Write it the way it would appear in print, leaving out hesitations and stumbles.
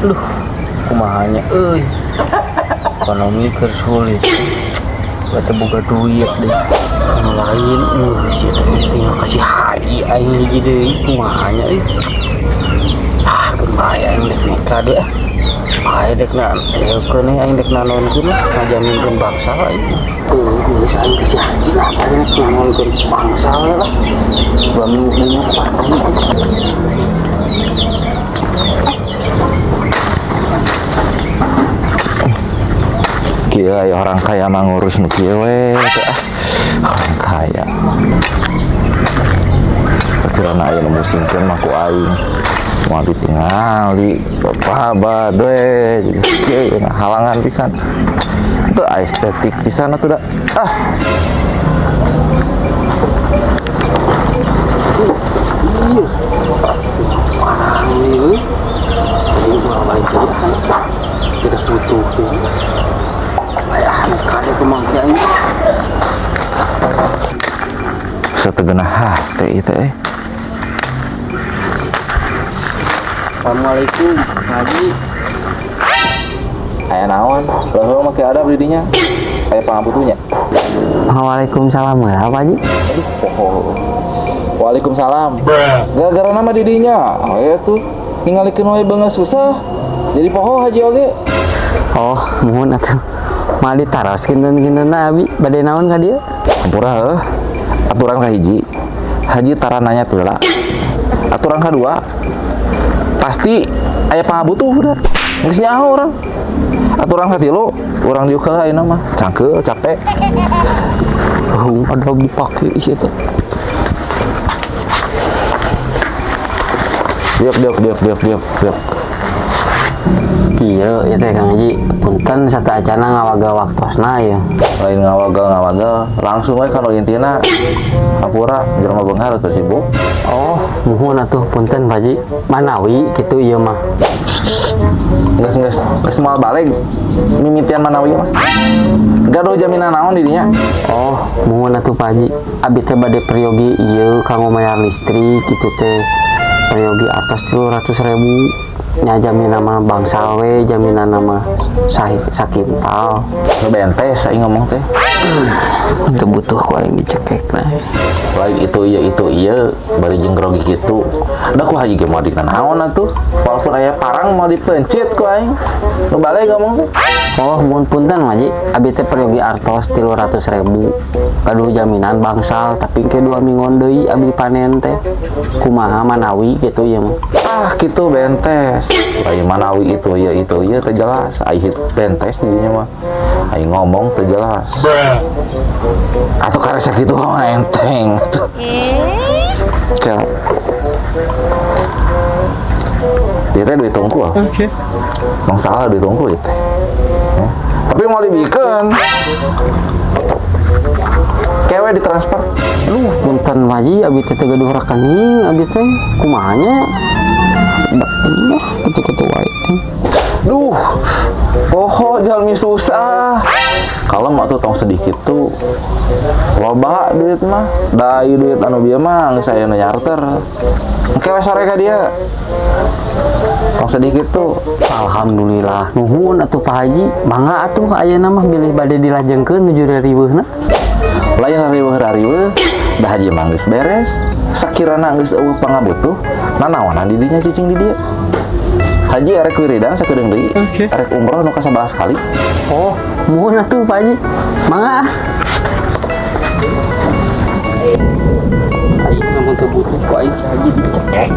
Duh, kumaha nya euy. Ekonomi keur sulit. Batu boga duit deh. Anu lain sih teh tinggal kasih haji aing hiji deui kumaha nya euy. Ah, keun bae aing dek nikah deui ah. Bae dek na keun aing dek nanaonkeun lah, ngajaminkeun bangsa aing. Tuh, geus aing kasih haji lah, aing dek nanaonkeun bangsa lah. 2 minggu deui mah aing. Kieu aya orang kaya mah ngurus nu kieu we teh ah. Orang kaya. Sakirana aya nu musingkeun mah ku aing. Moal ditingali, babad we kieu halangan pisan. Teu estetik pisan atuh da. Ah. Iya. Parang nih, euy. Ini gua balik deui ah. Tidak butuh tuh. Ayah, kali kemangknya ini. Sategenah hate ieu teh. Assalamualaikum, Haji. Aya naon? Leuheung make adab di dinya. Aya pangabutuhnya. Waalaikumsalam, ya, Pak Haji. Aduh, poho. Waalaikumsalam. Gara-gara nama didinya, aya tuh ningalikeun wae beungeut susah. Jadi poho haji oge. Oh, muhun atuh. Moal ditaros kinten-kintenna abi bade naon ka dieu? Hampura heuh. Aturan kahiji, haji tara nanya teu heula. Aturan kadua, pasti aya pangabutuh udah. Geus nyaho urang. Aturan katilu, urang diuk heula ayeuna mah. Cangkeul capek. Oh, ada dipake ieu teh. Diuk diuk diuk diuk diuk diuk. Iya, ieu teh Kang Haji, punten sateuacana ngawagal waktosna ieu. Lain ngawagal-ngawagal, langsung we kana intina. Hampura jelema beunghar keur sibuk. Oh, muhun atuh punten Pak Haji. Manawi kitu ieu mah. Geus geus geus moal balik mimitian manawi mah. Gaduh jaminan naon di dinya? Oh, muhun atuh Pak Haji. Abi teh bade peryogi ieu kanggo mayar listrik kitu teh. Peryogi atas 300.000. Nya jaminan mah bangsal we, jaminan mah sakintal. Bentes aing ngomong teh. Teu butuh ku aing dicekek nah. Lain itu iya bari jeung grogi kitu. Da ku haji ge moal dikanaon atuh. Walaupun aya parang moal dipencit ku aing. Nu balik ngomong teh. Oh, mun punten Haji, abi teh peryogi artos 300.000. Gaduh jaminan bangsal, tapi ke 2 minggon deui abi panen teh. Kumaha manawi kitu ieu mah. Ah, kitu bentes. Lain manawi itu iya teu jelas. Aing bentes dinya mah. Aing ngomong teu jelas. Atuh karesa kitu mah enteng. Kel. Dia teh duit tungku. Oke. Bang salah duit tungku ieu teh. Ya. Tapi mau dibikin. Kewe ditransfer. Duh, punten Pak Haji, abi teh teu gaduh rekening, abi teh kumaha nya? Bah, kitu-kitu wae. Duh, poho jalmi susah. Kalau mau tuh tong sedih kitu, loba duit mah. Da ieu duit anu bieu mah geus aya nu nyarter. Engke we sore ka dia. Tong sedih kitu. Alhamdulillah. Nuhun atuh Pak Haji. Mangga atuh ayeuna mah bilih bade dilajengkeun nuju rariweuhna. Lain rariweuh-rariweuh, da haji mah geus beres. Sakirana geus eueuh pangabutuh, nanaonan di dinya cicing di dieu. Haji erek wiridan sakedeung deui. Oke. Erek umroh nu ka-11 kali. Oh, muhun atuh Pak Haji. Mangga ah. Aing lamun teu butuh ku aing si Haji dicekek.